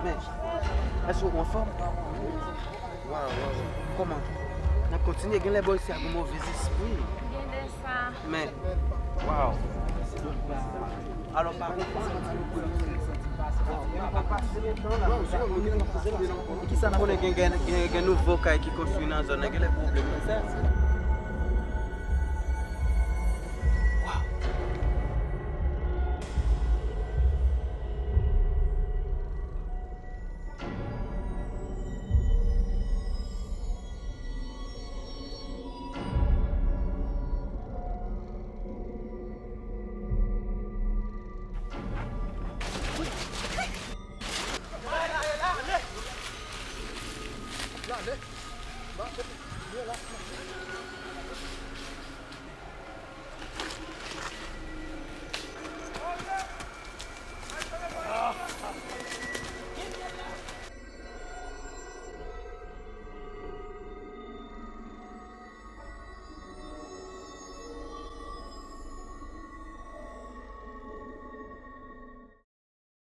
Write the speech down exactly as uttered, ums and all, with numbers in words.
Èske w anfòm? Waw, waw, waw. Kòman? N ap kontinye, gen lè bò isi a gen move espri. Gen de sa. Men, waw. Alò, pa konprann. Ki sa n ap konnen gen, gen, gen, gen nouvo kay ki konstwi nan zòn nan, gen lè pwoblèm nan.